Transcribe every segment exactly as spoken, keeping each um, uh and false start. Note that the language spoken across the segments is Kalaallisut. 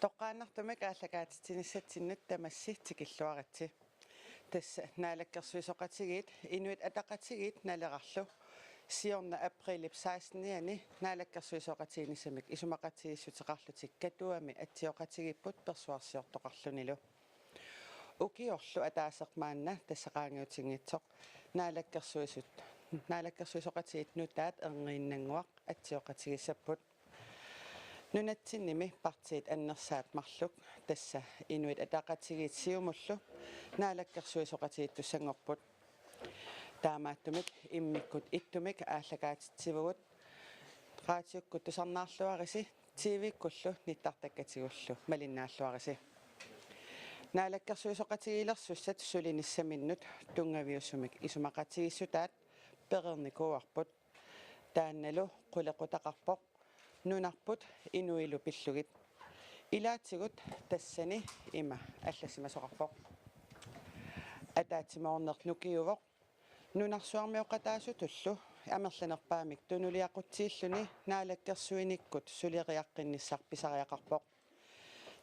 Toqqaannartumik aallakaatitsinissatsinnut tamassi tikilluaritsi. Tassa Naalakkersuisooqatigiit Inuit Ataqatigiit Nalerarlu siorna aprilip sekstenianni naalakkersuisooqatigiinnissamik isumaqatigiissuteqarlutik Katuami atsioqatigiipput persuarsiortoqarlunilu. Ukiorlu ataaseq maanna tassa qaangiutinngitsoq naalakkersuisut, naalakkersuisooqatigiit nutaat erniinnannguaq atsioqatigiissapput. Nunatsinnimi partiit annersaat marluk tassa Inuit Ataqatigiit Siumullu naalakkersuisooqatigiittussanngorput. Taamaattumik immikkut ittumik aallakaatitsivugut, raatiukkut tusarnaarluarisi, T V-kkullu nittartakkatigullu malinnaalluarisi. Naalakkersuisooqatigiilersussat sulinissaminnut tunngaviusumik isumaqatigiissutaat pereernikuuarput. Taannalu qulequtaqarpoq: Nunarput inuilu pillugit. Ilaatigut tassani ima allassimasoqarpoq: Ataatsimoorneq nukiuvoq. Nunarsuarmioqataasutullu amerlanerpaamik tunuliaqutsiilluni naalakkersuinikkut suleriaqqinnissaq pisariaqarpoq.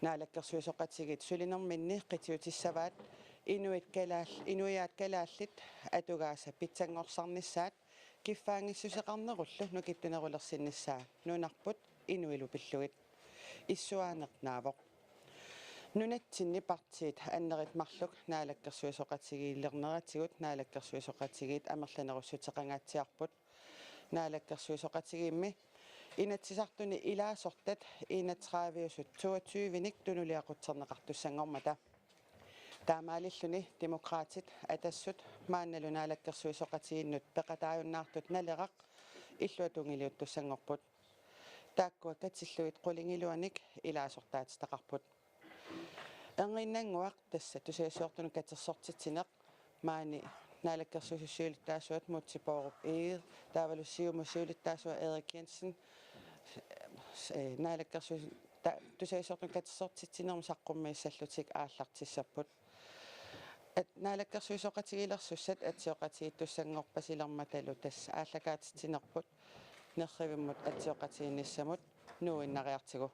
Naalakkersuisooqatigiit sulinerminni qitiutissavaat inuit kalaal-, inuiaat kalaallit atugaasa pitsanngorsarnissaat kiffaanngissuseqarnerullu nukittunerulersinnissaa nunarput inuilu pillugit. Issuaaneq naavoq. Nunatsinni partiit annerit marluk naalakkersuisooqatigiilerneratigut naalakkersuisooqatigiit amerlanerussuteqangaatsiarput. Naalakkersuisooqatigiimmi Inatsisartuni ilaasortat enogtrediveusut toogtyvenik tunuliaqutserneqartussanngormata. Taamaalilluni Demokraatit, Atassut maannalu naalakkersuisooqatigiinnut peqataajunnaartut Naleraq illuatungiliuttussanngorput. Taakkua katillugit qulingiluanik ilaasortaatitaqarput. Erniinnannguaq tassa tusagassiortunut katersortitsineq, maani naalakkersuisut siulittaasuat Múte Bourup Egede, taavalu Siumup siulittaasua Erik Jensen, eh, naalakkersuis-, ta-, tusagassiortunut katersortitsinermut saqqummiissallutik aallartissapput. At-, naalakkersuisooqatigiilersussat atsioqatigiittussanngorpasilermatalu tassa aallakaatitsinerput nerrivimmut atsioqatigiinnissamut nuuinnariartigu.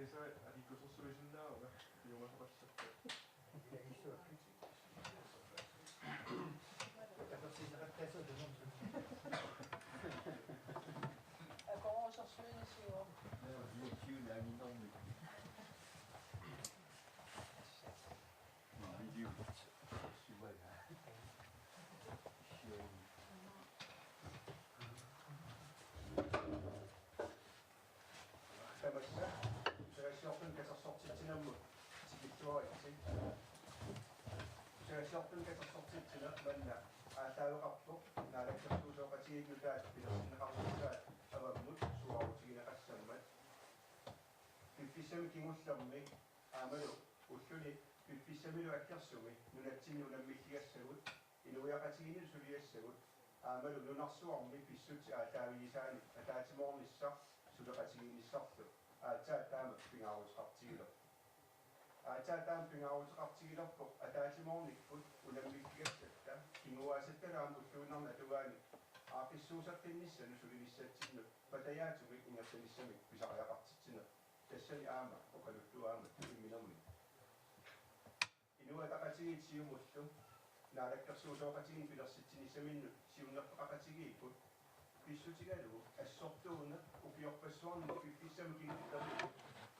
Esa aliikkusersuisinnaavara piumasaqassappat. Akoruusersuinisiuvoq. Tamassa tusagassiortunut katersortitsinermut tikilluaritsi. Tusagassiortunut katersortitsineq manna aallaaveqarpoq naalakkersuisooqatigiit nutaat pilersinneqarnissaat avammut suaarutigineqassammat. Piffissami kingullermi aammalu ulluni piffissamilu aggersumi nunatsinni unammilligassagut, inuiaqatigiinnilu suliassagut aammalu nunarsuarmi pissutsit aallaavigisaanik ataatsimoornissaq suleqatigiinnissarlu aatsaat taama pingaaruteqartigilerpoq. Aatsaat taama pingaaruteqartigilerpoq ataatsimoornikkut unammilligassatta kinguaassattalu aamma ulluinnarni atugaanik aaqqissuusseqqinnissanut sulinissatsinnut patajaatsumik ingerlanissamik pisariaqartitsineq. Tassani aamma oqaluttuaammat imminermini. Inuit Ataqatigiit Siumullu naalakkersuisooqatigiinni pilersitsinissaminnut siunnerfeqaqatigiipput pissutigalugu assortuuneq ukiorpassuarni piffissami kingullermi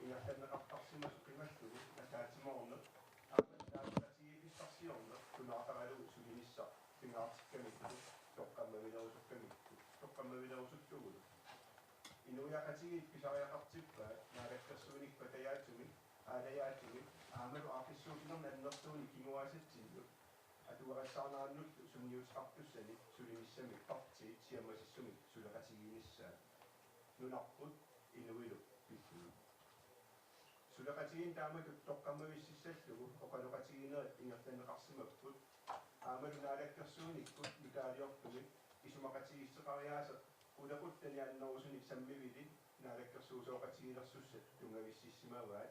ingerlanneqartarsimasoq qimallugu ataatsimoorneq aamma naapeqatigiiffissarsiorneq tunaartaralugu sulinissaq pingaartikkamikku toqqammavilerusukkamikkut toqqammavilerusullugulu. Inuiaqatigiit pisariaqartippaat naalakkersuinikkut patajaatsumik, aalajaatsumik aammalu aaqqissuussinerni annertuuni kinguaassatsinnut atugarissaarnerannullu sunniuteqartussanik sulinissamik partiit siammasissumik suleqatigiinnissaat nunarput inuilu pillugit. Suleqatigiinneq taamatut toqqammavississallugu oqaloqatigiinnerit ingerlanneqarsimapput. Aammalu naalakkersuinikkut nutaaliortumik isumaqatigiissuteqariaaseq qulequttani annerusunik sammivilik naalakkersuisooqatigiilersussat tunngavississimavaat.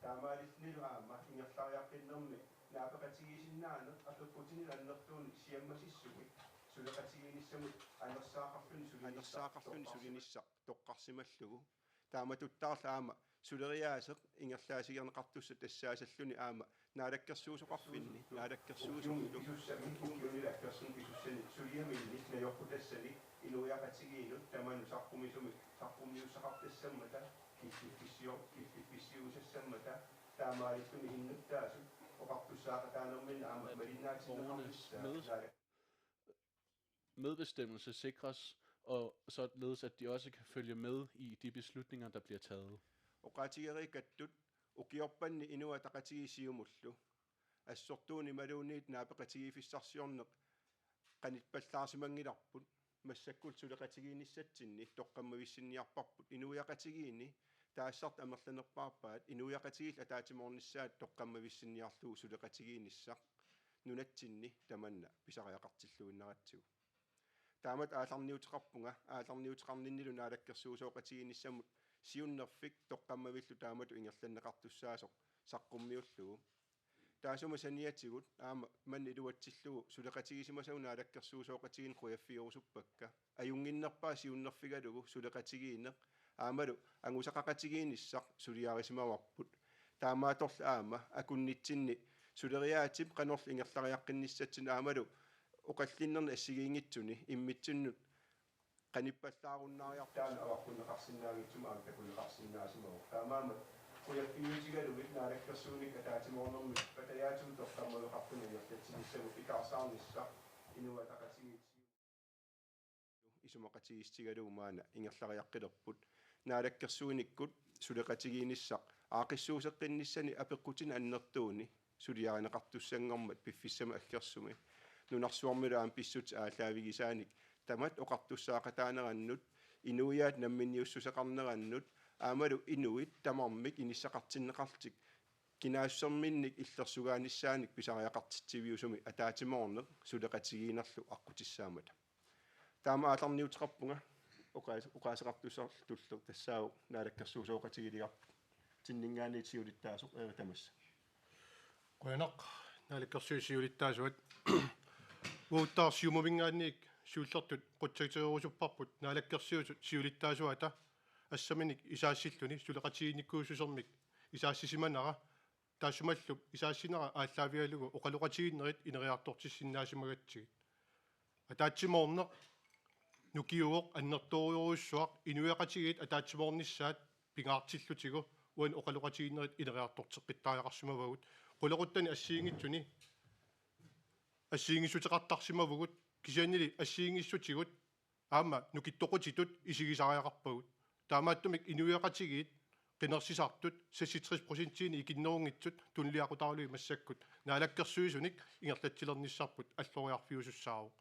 Taamaalillunilu aamma ingerlariaqqinnermi naapeqatigiissinnaaneq apeqqutinilu annertuunik siammasissumik suleqatigiinnissamut anersaaqarluni sulinissaq toqqarsimallugu. Taamatuttaarlu aamma suleriaaseq ingerlaasigineqartussaq tassaasalluni aamma naalakkersuisoqarfinni, naalakkersuisorlu. Ukiuni pisussamik, ukiuni aggersuni pisussanik suliaminnik najoqqutassani inuiaqatigiinnut tamanut saqqummiusumi-, saqqummiussaqartassammata, killiffissior-, killiffissiuusassammata, taamaalilluni innuttaasut oqartussaaqataanerminni aamma malinnaatinneqarnissaa. Medbestemmelse sikres, og således at de også kan følge med i de beslutninger, der bliver taget. Oqaatigereeqqattut ukiorpanni Inuit Ataqatigiit Siumullu assortuuneq imaluunniit naapeqatigiiffissarsiorneq qanippallaarsimanngilarput, massakkut suleqatigiinnissatsinni toqqammavissinniarparput inuiaqatigiinni taassuma amerlanerpaarpaat inuiaqatigiillu ataatsimoornissaat toqqammavissinniarlugu suleqatigiinnissaq nunatsinni tamanna pisariaqartilluinnaratsigu. Taamatut aallarniuteqarpunga, aallarniuteqarninnilu naalakkersuisooqatigiinnissamut siunnerfik toqqammavillu taamatut ingerlanneqartussaasoq saqqummiullugu. Taassuma saniatigut aamma manna iluatsillugu suleqatigiissimasagut naalakkersuisooqatigiinneq qujaffigerusuppakka. Ajunnginnerpaaq siunnerfigalugu suleqatigiinneq aammalu angusaqaqatigiinnissaq suliarisimavarput. Taamaattorli aamma akunnitsinni suleriaatip qanorlu ingerlariaqqinnissatsinnik aammalu oqallinnerni assigiinngitsuni immitsinnut qanippallaarunnaariarput. Taanna avaqqunneqarsinnaanngitsumik aamma takunneqarsinnaasimavoq. Taamaammat qujaffigiutigalugit naalakkersuinikkut ataatsimoornermik patajaatsumik toqqammaveqartunik ingerlatsinissamut ikaarsaarnissaq Inuit Ataqatigiit isumaqatigiissutigalugu maanna ingerlariaqqilerput. Naalakkersuinikkut suleqatigiinnissaq aaqqissuusseqqinnissani apeqqutini annertuuni suliarineqartussanngormat piffissami aggersumi nunarsuarmilu aamma pissutsit aallaavigisaanik tamatta oqartussaaqataanerannut, inuiaat namminiussuseqarnerannut aammalu inuit tamarmik inissaqartinneqarlutik kinaassuserminnik illersugaanissaannik pisariaqartitsiviusumik ataatsimoorneq suleqatigiinnerlu aqqutissaammata. Taama aallarniuteqarpunga oqaas-, oqaaseqartussarlu tulleq tassaavoq naalakkersuisooqatigiiligartinninngaanniit siulittaasoq Erik Tamassa. Qujanaq, naalakkersuisut siulittaasuat. Uaguttaaq Siumuminngaanniit siullertut qutsatereerusupparput naalakkersuisut siulittaasuata assaminik isaassilluni suleqatigiinnikkuussusermik isaassisimanera, taassumalu isaassinera aallaavigalugu oqaloqatigiinnerit ineriartortissinnaasimagatsigu. Ataatsimoorneq nukiuvoq, annertoorujussuaq, inuiaqatigiit ataatsimoornissaat pingaartillutigu uani oqaloqatigiinnerit ineriartorteqqittariaqarsimavagut. Qulequttani assigiinngitsuni assigiinngissuteqartarsimavugut, kisiannili assigiinngissutigut aamma nukittoqutitut isigisariaqarpagut. Taamaattumik inuiaqatigiit qinersisartut seksogtres procentiinik ikinnerunngitsut tunuliaqutaralugit massakkut Naalakkersuisunik ingerlatsilernissarput alloriarfiusussaavoq.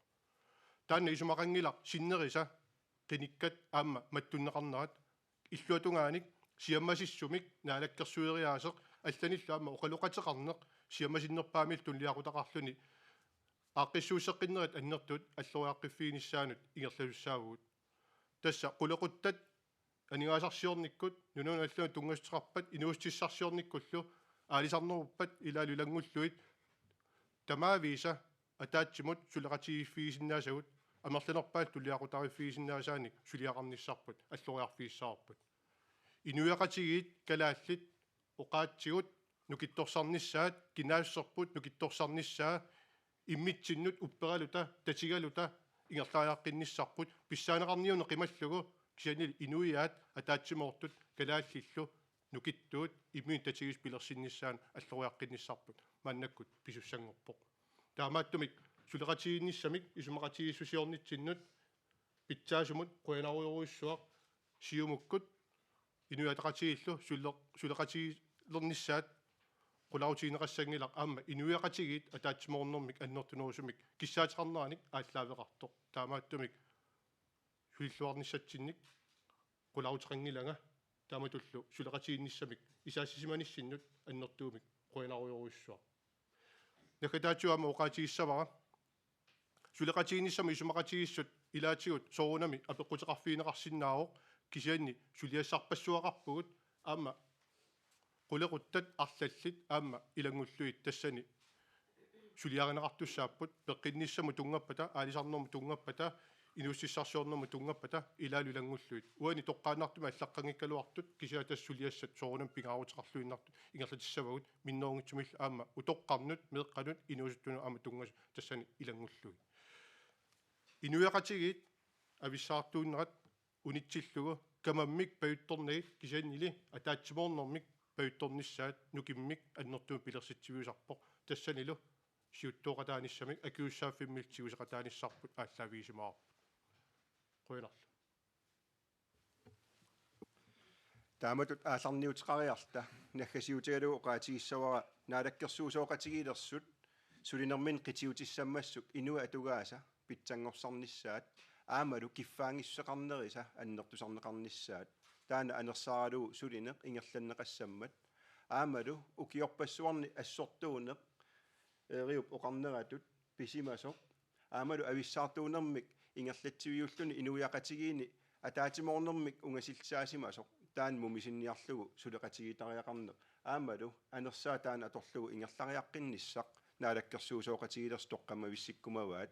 Taanna isumaqanngilaq sinnerisa qinikkat aamma mattunneqarnerat, illuatungaanik siammasissumik naalakkersueriaaseq allanillu aamma oqaloqateqarneq siammasinnerpaamillu tunuliaqutaqarluni aaqqissuusseqqinnerit annertuut alloriaqqiffiginissaanut ingerlasussaavugut. Tassa qulequttat aningaasarsiornikkut nunanut allanut tunngassuteqarpat inuussutissarsiornikkullu aalisarneruppat ilaalu ilanngullugit tamaviisa ataatsimut suleqatigiiffigisinnaasagut amerlanerpaat tunuliaqutariiffigisinnaasaannik suliaqarnissarput alloriarfigissavarput. Inuiaqatigiit kalaallit oqaatsigut nukittorsarnissaat, kinaassuserput nukittorsarnissaa, immitsinnut upperaluta, tatigaluta ingerlariaqqinnissarput, pissaaneqarniunneq qimallugu, kisianni inuiaat ataatsimoortut kalaallillu nukittuut imminut tatigisut pilersinnissaannut alloriaqqinnissarput maannakkut pisussanngorpoq. Taamaattumik suleqatigiinnissamik isumaqatigiissusiornitsinnut pitsaasumut qujanarujorujussuaq Siumukkut Inuit Ataqatigiillu suleq-, suleqatigiilernissaat qularutigineqassanngilaq aamma inuiaqatigiit ataatsimoornermik annertunerusumik kissaateqarneranik aallaaveqartoq. Taamaattumik sulilluarnissatsinnik qularuteqanngilanga, taamatullu suleqatigiinnissamik isaassisimanissannut annertuumik qujanarujorujussuaq. Naggataatigut aamma oqaatigissavara suleqatigiinnissamut isumaqatigiissut ilaatigut soorunami apeqquteqarfigineqarsinnaavoq, kisianni suliassarpassuaqarpugut aamma qulequttat arlallit aamma ilanngullugit tassani suliarineqartussaapput, peqqinnissamut tunngappata, aalisarnermut tunngappata, inuussutissarsiornermut tunngappata ilaalu ilanngullugit. Uani toqqaannartumik allaqqanngikkaluartut kisianni tassa suliassat soorunami pingaaruteqarluinnartut ingerlatissavagut minnerunngitsumillu aamma utoqqarnut, meeqqanut, inuusuttunut aamma tunngasut tassani ilanngullugit. Inuiaqatigiit avissaartuunnerat unitsillugu kamammik pajuttornagit kisiannili ataatsimoornermik pajuttornissaat nukimmik annertuumik pilersitsiviusarpoq, tassanilu siuttooqataanissamik akisussaaffimmillu tiguseqataanissarput aallaavigisimavarput. Qujanarlu. Taamatut aallarniuteqariarta naggasiutigalugu oqaatigissavara naalakkersuisooqatigiilersut sulinerminni qitiutissammassuk inuit atugaasa pitsanngorsarnissaat aammalu kiffaanngissuseqarnerisa annertusarneqarnissaat, taanna anersaaralugu sulineq ingerlanneqassammat aammalu ukiorpassuarni assortuuneq Eeriup oqarneratut pisimasoq aammalu avissaartuunermik ingerlatsiviulluni inuiaqatigiinni ataatsimoornermik ungasillisaasimasoq taanna mumisinniarlugu suleqatigiittariaqarneq aammalu anersaat taanna atorlugu ingerlariaqqinnissaq naalakkersuisooqatigiilersut toqqammavissikkumavaat.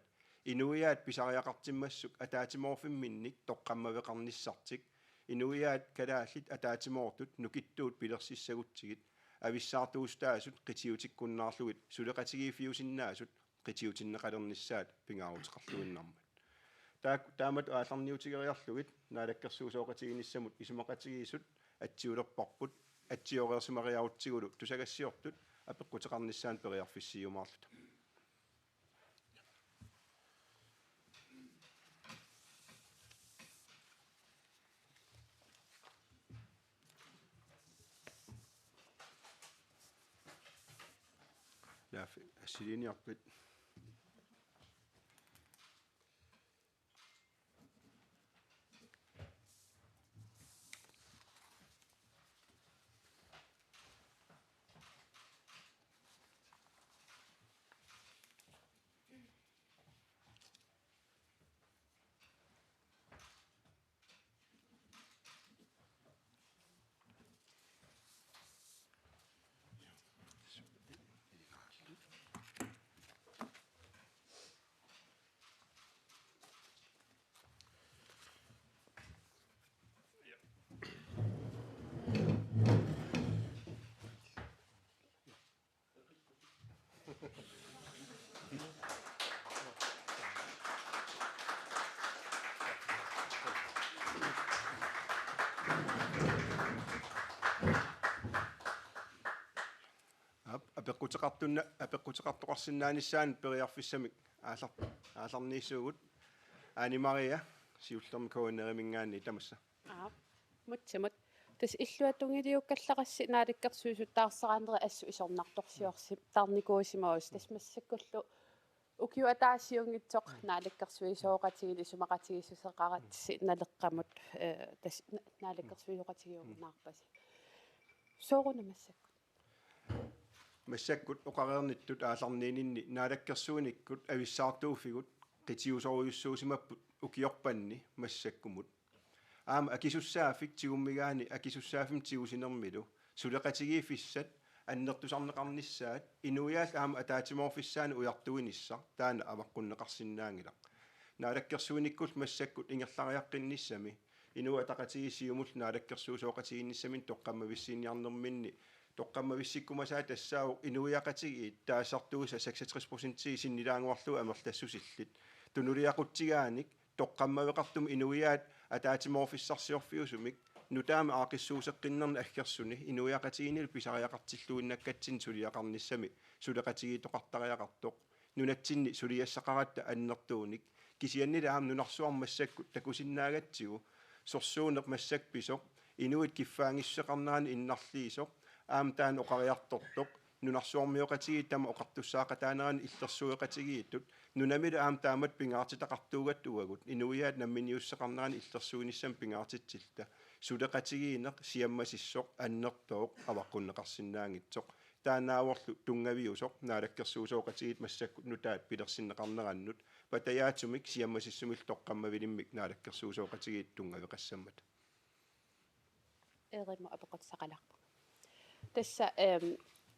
Inuiaat pisariaqartimmassuk ataatsimoorfimminnik toqqammaveqarnissartik, inuiaat kalaallit ataatsimoortut nukittuut pilersissagutsigit avissaartuutaasut qitiutikkunnaarlugit suleqatigiiffiusinnaasut qitiutinneqalernissaat pingaaruteqarluinnarmat. Taak-, taamatut aallarniutigeriarlugit naalakkersuisooqatigiinnissamut isumaqatigiissut atsiulerparput, atsioreersimariarutsigulu tusagassiortut apeqquteqarnissaannut periarfissiiumaarluta. Naaffi, assiliiniarpit. Aap, apeqquteqartunna-, apeqquteqartoqarsinnaanissaanut periarfissamik aallar-, aallarniissuugut. Aani Maria, siullermik K N R-iminngaanniit tamassa. Aap, Mutsimut. Tassa illuatungiliukkallarassi naalakkersuisut taarseraaneri assut isornartorsiortarnikuusimavasi. Tassa massakkullu ukiup ataasiunngitsoq naalakkersuisooqatigiinni isumaqatigiissuseqaratsi Naleqqamut, eh, tassa na-, naalakkersuisooqatigiujumaarpasi. Sooruna massakkut? Massakkut oqareernittut aallarniininni naalakkersuinikkut avissaartuuffigut qitiusorujussuusimapput ukiorpanni massakkumut. Aamma akisussaaffik tigummigaanni akisussaaffimmik tigusinermilu suleqatigiiffissat annertusarneqarnissaat inuiaallu aamma ataatsimoorfissaanut ujartuinissaq taanna avaqqunneqarsinnaanngilaq. Naalakkersuinikkullu massakkut ingerlariaqqinnissami Inuit Ataqatigiit Siumullu naalakkersuisooqatigiinnissaminnik toqqammavissiiniarnerminni toqqammavissikkumasaat tassaavoq inuiaqatigiit taasartuisa seksogtres procentii sinnilaannguarlugu amerlassusillit. Tunuliaqutsigaannik toqqammaveqartumik inuiaat ataatsimoorfissarsiorfiusumik nutaamik aaqqissuusseqqinnerni aggersuni inuiaqatigiinnilu pisariaqartilluinnakkatsinni suliaqarnissami suleqatigiittoqartariaqartoq. Nunatsinni suliassaqaratta annertuunik. Kisiannili aamma nunarsuarmi massakkut takusinnaagatsigu sorsuuneq massakkut pisoq, inuit kiffaanngissuseqarnerani innarliisoq, aamma taanna oqariartortoq, nunarsuarmioqatigiit taama oqartussaaqataanerani illersueqatigiittut, nunamilu aamma taamatut pingaartitaqartuugatta uagut, inuiaat namminiussuseqarnerani illersuinissamut pingaartitsilluta, suleqatigiinneq siammasissoq annertooq avaqqunneqarsinnaanngitsoq. Taannaavorlu tunngaviusoq naalakkersuisooqatigiit massakkut nutaat pilersinneqarnerannut, patajaatsumik siammasissumillu toqqammavilimmik naalakkersuisooqatigiit tunngaveqassammata. Erimut apeqqutissaqalaarpunga. Tassa, ehm,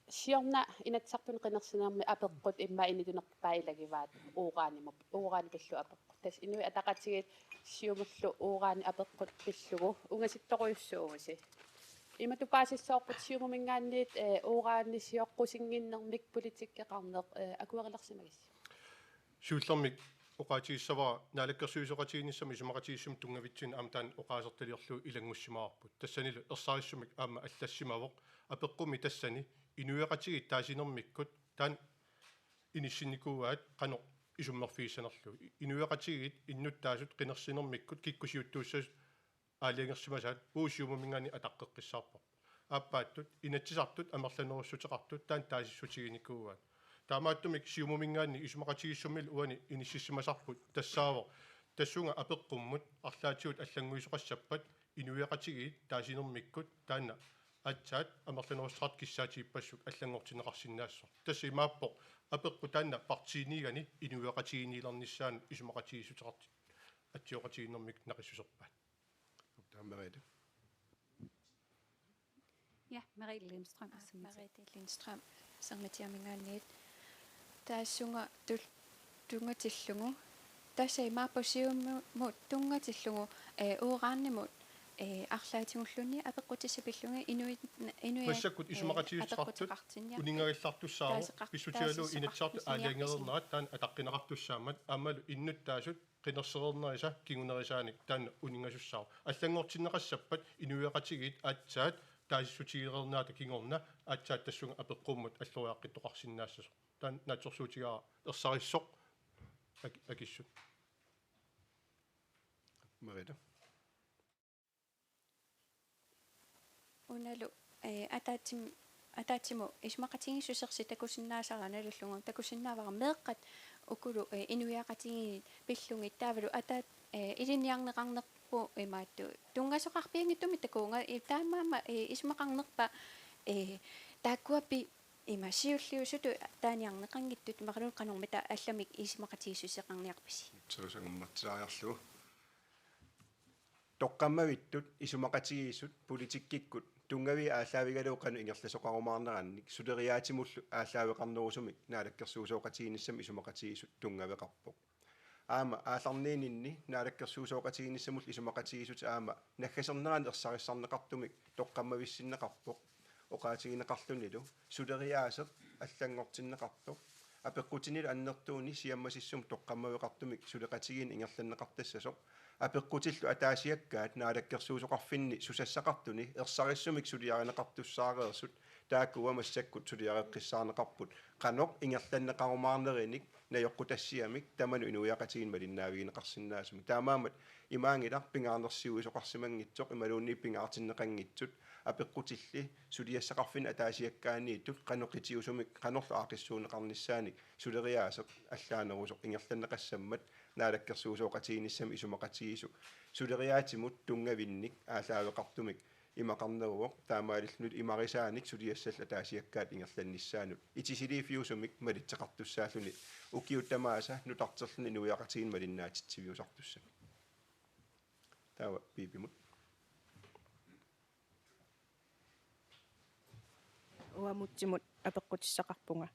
siorna Inatsisartuni qinersinermi apeqqut immaqa initunerpaat ilagivaat uranimut, urani pillugu apeqqut. Tassa Inuit Ataqatigiit Siumullu urani apeqqut pillugu ungasittorujussuuvusi. Imatut paasissavarput Siumuminngaanniit, eh, urani sioqqusinnginnermik politikkeqarneq, eh, akuerilersimagissi? Siullermik oqaatigissavara naalakkersuisooqatigiinnissami isumaqatigiissummi tunngavitsinni aamma taanna oqaasertaliorlugu ilanngussimavarput. Tassanilu ersarissumik aamma allassimavoq apeqqummi tassani inuiaqatigiit taasinermikkut taanna inissinnikuuaat qanoq isummerfigissanerlugu. Inuiaqatigiit innuttaasut qinersinermikkut kikkut siuttuussasut aalajangersimasaat uagut Siumuminngaanniit ataqqeqqissaarparput. Aappaattut Inatsisartut amerlanerussuteqartut taanna taasissutiginikuuaat. Taamaattumik Siumuminngaanniit isumaqatigiissummillu uani inississimasarput tassaavoq tassunga apeqqummut arlaatigut allannguisoqassappat inuiaqatigiit taasinermikkut taanna aatsaat amerlanerussuteqartut kissaatigippassuit allanngortinneqarsinnaassasoq. Tassa imaappoq apeqqut taanna partiiniigani inuiaqatigiinniilernissaanut isumaqatigiissuteqartut atsioqatigiinnermik naqissuserpaat. Taamaarit. Ja, Marie Lindstrøm, Aa, Sermitsiaq. Merete Lindstrøm, Sermitsiaminngaanniit. Taassunga tul-, tunngatillugu. Tassa imaappoq Siumut tunngatillugu, eh, uranimut, eh, arlaatigulluunniit apeqqutissat pillugit inuit, inuiaat, massakkut eh, isumaqatigiissuteqartut apeqquteqartinniarput. Uninngarillartussaavoq, taasaqar-, pissutigalugu Inatsisartut taasissusiaq aalajangereernerat taanna ataqqinaqartussaammat aammalu innuttaasut qinersereernerisa kingunerisaanik taanna uninngasussaavoq. Allanngortinneqassappat inuiaqatigiit aatsaat taasissutigereernerata kingorna aatsaat tassunga apeqqummut alloriaqqittoqarsinnaassasoq. Taanna naatsorsuutigaara ersarissoq ak-, akissut. Merete. Unalu, eh, ataatsim-, ataatsimut isumaqatigiissusersi takusinnaasara nalullugu takusinnaavara meeqqat ukulu, eh, inuiaqatigiit pillugit taavalu ataat, eh, ilinniarneqarnerput imaattoq tunngasoqarpianngitsumik takuunga, eh, taamaammat, eh, isumaqarnerpa, eh, taakkua pi-, ima siulliusutut taaniarneqanngitsut imaluunniit qanormita allamik isumaqatigiissuseqarniarpisi? Soorlu sangummertilaariarlugu. Toqqammavittut isumaqatigiissut politikkikkut tunngaviit aallaavigalugu qanoq ingerlasoqarumaarnerannik suleriaatsimullu aallaaveqarnerusumik naalakkersuisooqatigiinnissamut isumaqatigiissut tunngaveqarpoq. Aamma aallarniininni naalakkersuisooqatigiinnissamullu isumaqatigiissutit aamma naggasernerani ersarissarneqartumik toqqammavissinneqarpoq. Oqaatigineqarlunilu suleriaaseq allanngortinneqartoq, apeqqutinilu annertuuni siammasissumik toqqammaveqartumik suleqatigiinneq ingerlanneqartassasoq, apeqqutillu ataasiakkaat naalakkersuisoqarfinni susassaqartuni ersarissumik suliarineqartussaareersut, taakkua massakkut suliareqqissaarneqarput qanoq ingerlanneqarumaarnerinik najoqqutassiamik tamanut inuiaqatigiinni malinnaavigineqarsinnaasumik. Taamaammat imaanngilaq pingaarnersiuisoqarsimanngitsoq imaluunniit pingaartinneqanngitsut apeqqutilli suliassaqarfinni ataasiakkaaniittut qanoq qitiusumik qanorlu aaqqissuunneqarnissaanik suleriaaseq allaanerusoq ingerlanneqassammat naalakkersuisooqatigiinnissami isumaqatigiissut suleriaatsimut tunngavinnik aallaaveqartumik imaqarneruvoq, taamaalillunilu imarisaanik suliassallu ataasiakkaat ingerlannissaannut itisiliiffiusumik malitseqartussaalluni ukiut tamaasa nutarterluni inuiaqatigiinni malinnaatitsiviusartussat. Taava Piipimut. Uamutsimut apeqqutissaqarpunga.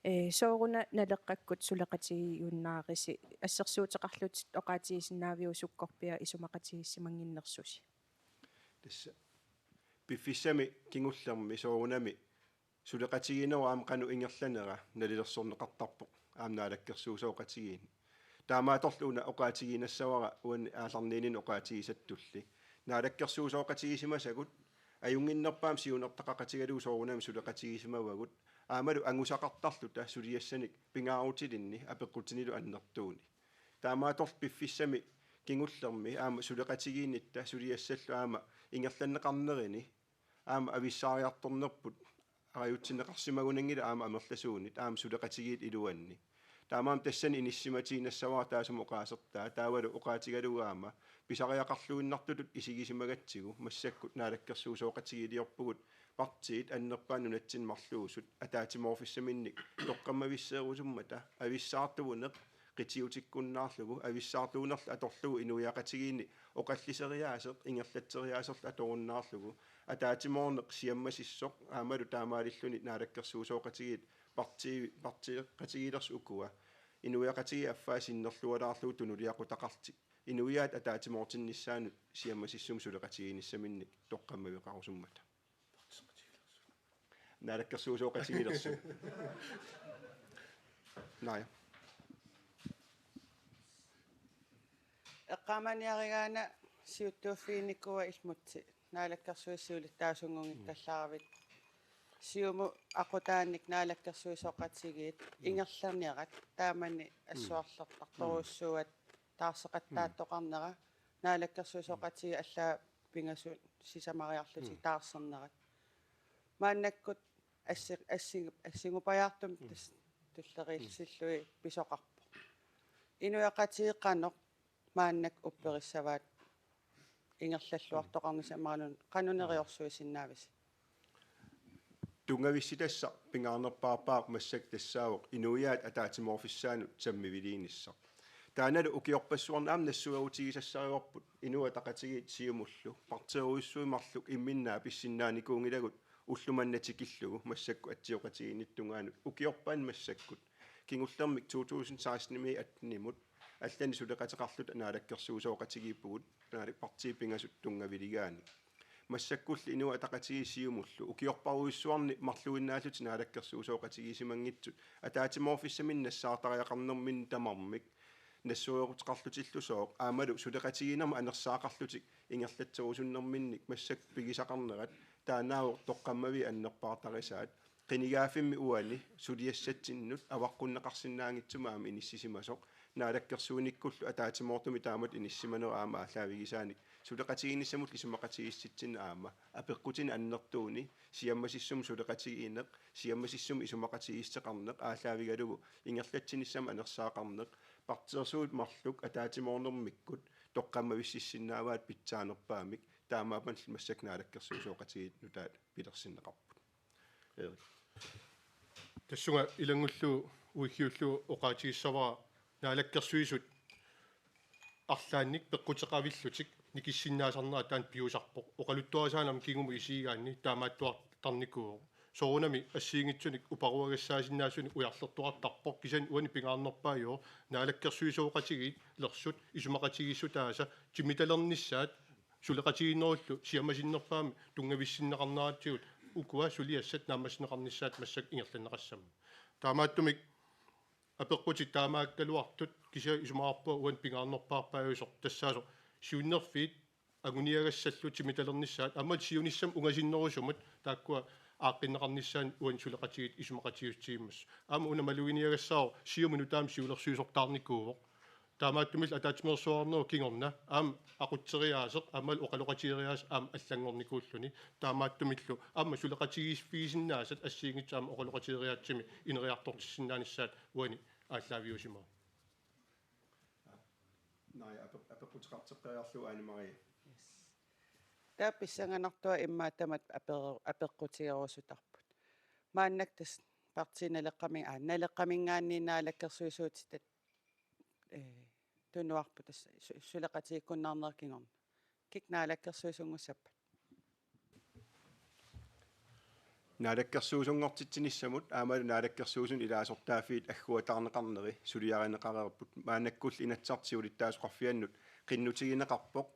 Ee, sooruna Naleqqakkut suleqatigiunnaarisi, assersuuteqarlutit oqaatigisinnaaviuk sukkorpiaq isumaqatigiissimannginnersusi? Tassa piffissami kingullermi soorunami suleqatigiinnerup aamma qanoq ingerlanera nalilersorneqartarpoq aamma naalakkersuisooqatigiinni. Taamaattorli una oqaatigiinnassavara uani aallarniinnini oqaatigisattulli. Naalakkersuisooqatigiissimasagut ajunnginnerpaamik siunertaqaqatigalugu soorunami suleqatigiissimavagut. Aammalu angusaqartarluta suliassanik pingaarutilinni apeqqutinilu annertuuni. Taamaattorli piffissami kingullermi aamma suleqatigiinnitta suliassallu aamma ingerlanneqarnerini aamma avissaariartornerput arajutsinneqarsimagunanngilaq aamma amerlasuunit aamma suleqatigiit iluanni. Taamaammat tassani inissimatiinnassavara taassuma oqaasertaa taavalu oqaatigalugu aamma pisariaqarluinnartutut isigisimagatsigu massakkut naalakkersuisooqatigiiliorpugut partiit annerpaat nunatsinni marluusut ataatsimoorfissaminnik toqqammavisseerusummata avissaartuuneq qitiutikkunnaarlugu avissaartuunerlu atorlugu inuiaqatigiinni oqalliseriaaseq ingerlatseriaaserlu atorunnaarlugu ataatsimoorneq siammasissoq aammalu taamaalilluni naalakkersuisooqatigiit partii-, partiiqatigiilersut ukua inuiaqatigiit affaa sinnerlualaarlugu tunuliaqutaqarlutik inuiaat ataatsimoortinnissaannut siammasissumik suleqatigiinnissaminnik toqqammaveqarusummata. Naalakkersuisooqatigiilersut. Naja. Eqqaamaniarigaanni siuttuuffiginikuuara ilmutsit naalakkersuisut siulittaasunngunngikkallaaravit. Siumut aqutaannik naalakkersuisooqatigiit ingerlanerat taamani assuarlertartorujussuuat taarseqattaartoqarnera, naalakkersuisooqatigiit allaat pingasut sisamariarlutik taarsernerat. Maannakkut assi-, assi-, assingupajaartumik tassa tulleriillillugit pisoqarpoq. Inuiaqatigiit qanoq maannakkut upperissavaat ingerlalluartoqarnissaq imaluunniit qanoq neriorsuisinnaavisi? Tunngavissitassaq pingaarnerpaarpaaq massakkut tassaavoq inuiaat ataatsimoorfissaannut sammiviliinissaq. Taannalu ukiorpassuarni aamma nassuerutigisassarivarput Inuit Ataqatigiit Siumullu partiiruissuit marluk imminnut naapitsinnaanikuunngilagut ulloq manna tikillugu massakkut atsioqatigiinnitta tungaanut ukiorpaani massakkut kingullermik to tusind seksten-imi attenimut allani suleqateqarluta naalakkersuisooqatigiippugut naalik partiit pingasut tunngaviligaanni. Massakkulli Inuit Ataqatigiit Siumullu ukiorparujussuarni marluinnaallutik naalakkersuisooqatigiissimanngitsut ataatsimoorfissaminnik nassaartariaqarnerminni tamarmik nassueruteqarlutillusooq aammalu suleqatigiinnermut anersaaqarlutik ingerlatserusunnerminnik massakkut pigisaqarnerat taannaavoq toqqammaviit annerpaartarisaat qinigaaffimmi uani suliassatsinnut avaqqunneqarsinnaanngitsumik aamma inissisimasoq naalakkersuinikkullu ataatsimoortumik taamatut inissimanerup aamma aallaavigisaanik suleqatigiinnissamullu isumaqatigiissitsinnik aamma apeqqutini annertuuni siammasissumik suleqatigiinneq, siammasissumik isumaqatigiissuteqarneq aallaavigalugu ingerlatsinissamut anersaaqarneq, partiiruissuit marluk ataatsimoornermikkut toqqammavississinnaavaat pitsaanerpaamik, taamaappanillu massakkut naalakkersuisooqatigiit nutaat pilersinneqarput. Erik. Tassunga ilanngullugu uiggiullugu oqaatigissavara naalakkersuisut arlaannik peqquteqavillutik nikissinnaasarnerat taanna piusarpoq. Oqaluttuarisaanermi kingumut isigigaanni taamaattuartarnikuuvoq. Soorunami assigiinngitsunik uparuagassaasinnaasunik ujarlertoqartarpoq, kisianni uani pingaarnerpaajuvoq naalakkersuisooqatigiit lersut isumaqatigiissutaasa timmitalernissaat suleqatigiinnerullu siammasinnerpaamik tunngavissinneqarneratigut ukua suliassat naammassineqarnissaat massakkut ingerlanneqassammata. Taamaattumik Apeqqutit taamaakkaluartut kisianni isumaqarpunga uani pingaarnerpaarpaajusoq tassaasoq siunnerfiit anguniagassallu timitalernissaat aammalu siunissami ungasinnerusumut taakkua aaqqinneqarnissaannik uani suleqatigiit isumaqatigiissutigimmassuk. Aamma una maluginiagassaavoq Siumut nutaamik siulersuisortaarnikuuvoq. Taamaattumillu ataatsimeersuarnerup kingorna aamma aqutseriaaseq aammalu oqaloqatigeriaaseq aamma allanngornikuulluni. Taamaattumillu aamma suleqatigiiffigisinnaasat assigiinngitsut aamma oqaloqatigeriaatsimi ineriartortissinnaanissaat uani aallaaviusimavoq. Naja, apeq-, apeqquteqarteqqeriarlugu Ane Marie. Taava pissanganartua immaqa tamatta apeq-, apeqqutigerusutarput. Maannakkut tassa Partii Naleqqami-, aa, Naleqqaminngaanniit naalakkersuisuutitat, ee, tunuarput tassa su-, suleqatigiikkunnaarnera kingorna. Kik naalakkersuisunngussappat? Naalakkersuisunngortitsinissamut aammalu naalakkersuisuni ilaasortaaffiit agguataarneqarneri suliarineqareerput. Maannakkullu Inatsisartut siulittaasoqarfiannut qinnutigineqarpoq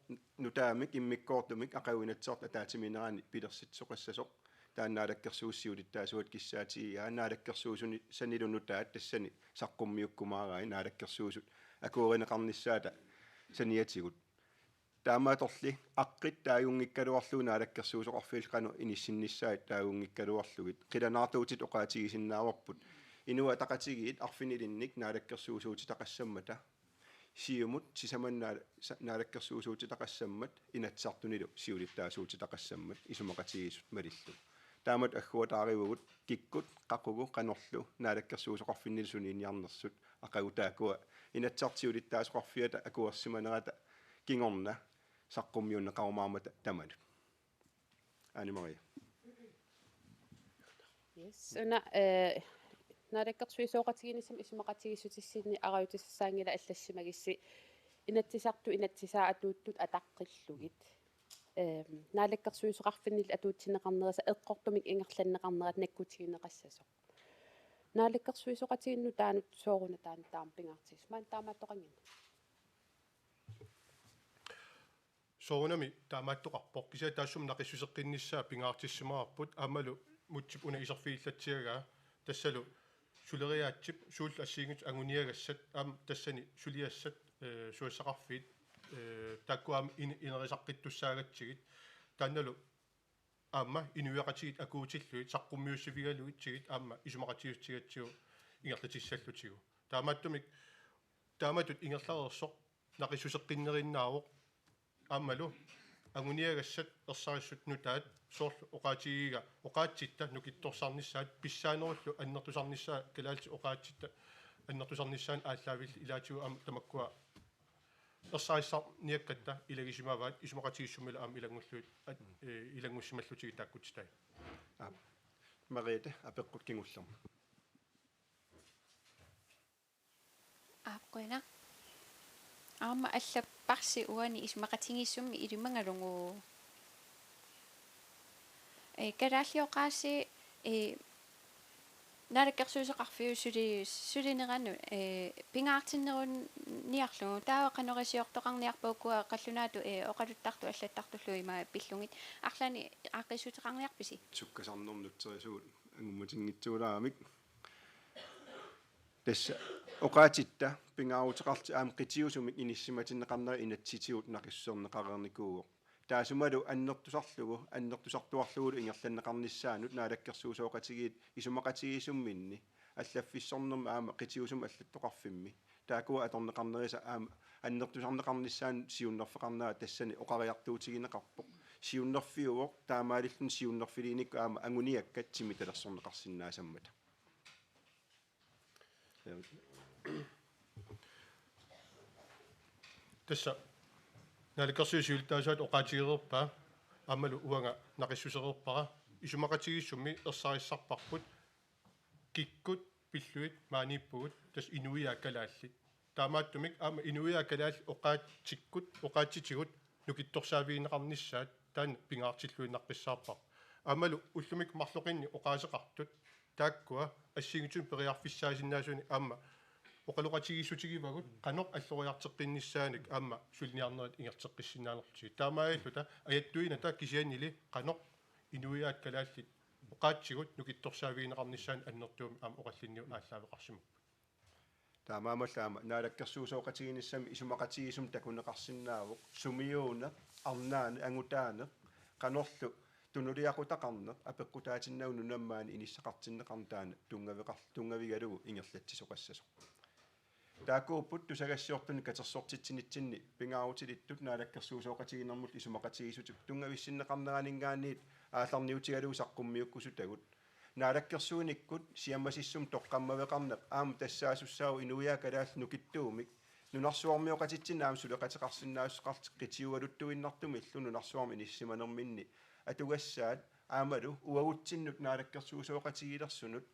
nutaamik immikkoortumik aqagu Inatsisartut ataatsimiinnerani pilersitsisoqassasoq. Taanna naalakkersuisut siulittaasuata kissaatigigaa, naalakkersuisuni sanilu nutaat tassani saqqummiukkumaarai naalakkersuisut akuerineqarnissaata saniatigut. Taamaattorli aqqit taagunngikkaluarlugit naalakkersuisoqarfiillu qanoq inissinnissaat taagunngikkaluarlugit qilanaartuutit oqaatigisinnaavarput. Inuit Ataqatigiit arfinilinnik naalakkersuisuutitaqassammata. Siumut sisamanna naala-, sa-, naalakkersuisuutitaqassammat, Inatsisartunilu siulittaasuutitaqassammat isumaqatigiissut malillugu. Taamatut agguataarivugut kikkut, qaqugu, qanorlu naalakkersuisoqarfinnilu sunniiniarnersut, aqagu taakkua Inatsisartut siulittaasoqarfiata akuersimanerata kingorna saqqummiunneqarumaarmata tamanut. Ane Marie. Yes. Una, eh, naalakkersuisooqatigiinnissamut isumaqatigiissutissinni arajutisassaanngilaq allassimagissi Inatsisartut inatsisaat atuuttut ataqqillugit. Ehm, naalakkersuisoqarfinnillu atuutsinneqarnerisa eqqortumik ingerlanneqarnerat nakkutigineqassasoq. Naalakkersuisooqatigiinnut taanut sooruna taanna taama pingaartigisoq. Maani taamaattoqanngilaq. Soorunami taamaattoqarpoq. Kisianni taassuma naqissuseqqinnissaa pingaartissimavarput aammalu Mutsip una iserfigillatsiagaa tassalu suleriaatsip suullu assigiinngitsut anguniagassat aamma tassani suliassat, eh, susassaqarfiit, eh, taakkua aamma in-, inerisaqqittissaagatsigit. Taannalu aamma inuiaqatigiit akuutillugit saqqummiussivigalugitsigit aamma isumaqatigiissutigatsigu ingerlatissallutigu. Taamaattumik taamatut ingerlareersoq naqissuseqqinnerinnaavoq aammalu anguniagassat ersarissut nutaat soorlu oqaatigigiga oqaatsitta nukittorsarnissaat pissaanerullu annertusarnissaa kalaallisut oqaatsitta annertusarnissaanut aallaavillit ilaatigut aamma tamakkua ersarissarniakkatta ilagisimavaat isumaqatigiissummillu aamma ilanngullugit at-, eh, ilanngussimallutigit taakkutsitai. Aap. Merete, apeqqut kingullermik. Aap, qujanaq. Aamma allapparsi uani isumaqatigiissummi ilimagalugu. Ee, kalaallit oqaasii, ee, naalakkersuisoqarfiup suli-, sulineranut, ee, pingaartinneruniarlugu. Taava qanorisiortoqarniarpa ukua qallunaatut, ee, oqaluttartut allattartullu ima pillugit. Arlaannik aaqqissuuteqarniarpisi? Sukkasarnermut nutserisugut angummatinngitsiulaaramik. Tassa oqaatsitta pingaaruteqarlutik aamma qitiusumik inissimatinneqarnerat inatsisitigut naqissuserneqareernikuuvoq. Taassumalu annertusarlugu, annertusartuarlugulu ingerlanneqarnissaanut naalakkersuisooqatigiit isumaqatigiissumminni allaffissornermi aamma qitiusumik allattoqarfimmi. Taakkua atorneqarnerisa aamma annertusarneqarnissaanut siunnerfeqarnera tassani oqariartuutigineqarpoq. Siunnerfiuvoq taamaalilluni siunnerfiliinikkut aamma anguniakkat timitalersorneqarsinnaasammata. Tassa naalakkersuisut siulittaasuata oqaatigereerpaa aammalu uanga naqissusereerpara isumaqatigiissummi ersarissarparput kikkut pillugit maaniippugut tassa inuiaat kalaallit. Taamaattumik aamma inuiaat kalaallit oqaatsikkut, oqaatsitigut nukittorsaavigineqarnissaat taanna pingaartilluinnaqqissaarparput. Aammalu ullumikkut marloqinnik oqaaseqartut taakkua assigiinngitsunik periarfissaasinnaasunik aamma oqaloqatigiissutigivagut qanoq alloriarteqqinnissaanik aamma suliniarnerit ingerlateqqissinnaanerlutigit. Taamaalilluta ajattuinata kisiannili qanoq inuiaat kalaallit oqaatsigut nukittorsaavigineqarnissaannik annertuumik aamma oqallinniut aallaaveqarsimapput. Taamaammallu aamma naalakkersuisooqatigiinnissami isumaqatigiissumik takuneqarsinnaavoq sumiuuneq, arnaaneq, angutaaneq, qanorlu tunuliaqutaqarneq apeqqutaatinnagu nunammaani inissaqartinneqarneq taanna tunngaveqar-, tunngavigalugu ingerlatsisoqassasoq. Taakkuupput tusagassiortunut katersortitsinitsinni pingaarutilittut naalakkersuisooqatigiinnermut isumaqatigiissutip tunngavissinneqarneraninngaanniit aallarniutigalugu saqqummiukkusutagut. Naalakkersuinikkut siammasissumik toqqammaveqarneq aamma tassaasussaavoq inuiaat kalaallit nukittuumik nunarsuarmioqatitsinnut aamma suleqateqarsinnaassuseqarlutik qitiugaluttuinnartumillu nunarsuarmi inissisimanerminni atugassaat aammalu uagutsinnut naalakkersuisooqatigiilersunut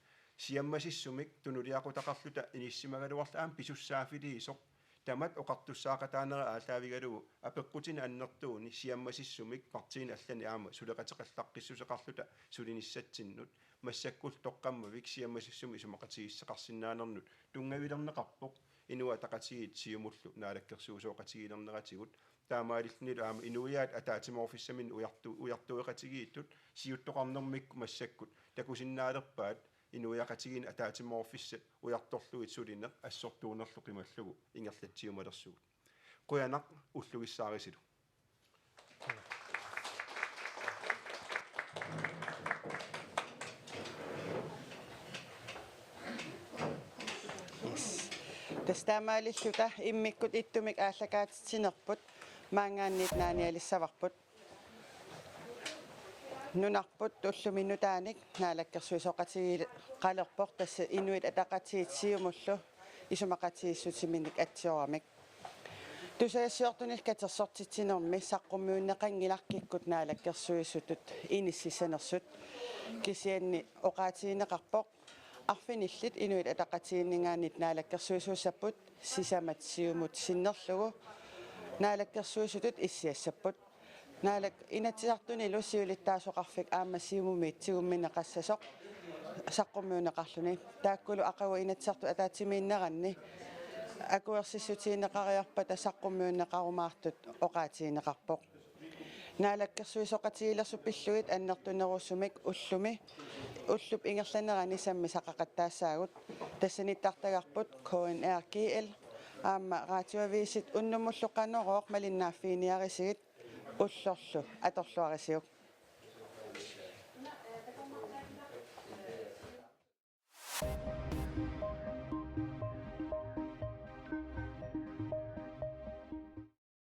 siammasissumik tunuliaqutaqarluta inissisimagaluarluta aamma pisussaaffiliisoq tamatta oqartussaaqataanera aallaavigalugu apeqqutinik annertuunik siammasissumik partiinit allanit aamma suleqateqallaqqissuseqarluta sulinissatsinnut massakkullu toqqammavik siammasissumik isumaqatigiissuteqarsinnaanernut tunngavilerneqarpoq Inuit Ataqatigiit Siumullu naalakkersuisooqatigiilerneratigut. Taamaalillunilu aamma inuiaat ataatsimoorfissaminnik ujartu-, ujartueqatigiittut siuttoqarnermikkut massakkut takusinnaalerpaat inuiaqatigiinni ataatsimoorfissat ujartorlugit sulineq assortuunerlu qimallugu ingerlatsiumalersugut. Qujanaq ullugissaarisilu. Yes. Tassa taamaalilluta immikkut ittumik aallakaatitsinerput maanngaanniit naanialissavarput. Nunarput ullumi nutaanik naalakkersuisooqatigiilerpoq tassa Inuit Ataqatigiit Siumullu isumaqatigiissutiminnik atsioramik. Tusagassiortunillu katersortitsinermi saqqummiunneqanngilaq kikkut naalakkersuisutut inississanersut. Kisianni oqaatigineqarpoq arfinillit Inuit Ataqatigiinninngaanniit naalakkersuisuussapput sisamat Siumut sinnerlugu naalakkersuisutut issiassapput. Naalak-, Inatsisartunilu siulittaasoqarfik aamma Siumumiit tigummineqassasoq saqqummiunneqarluni. Taakkulu aqagu Inatsisartut ataatsimiinneranni akuersissutigineqariarpata saqqummiunneqarumaartut oqaatigineqarpoq. Naalakkersuisooqatigiilersut pillugit annertunerusumik ullumi, ullup ingerlanerani sammisaqaqattaassaagut. Tassa nittartagarput K N R G L aamma Radioavisit unnummullu Qanorooq malinnaaffiiniarisigit. Ullorlu atorluarisiuk.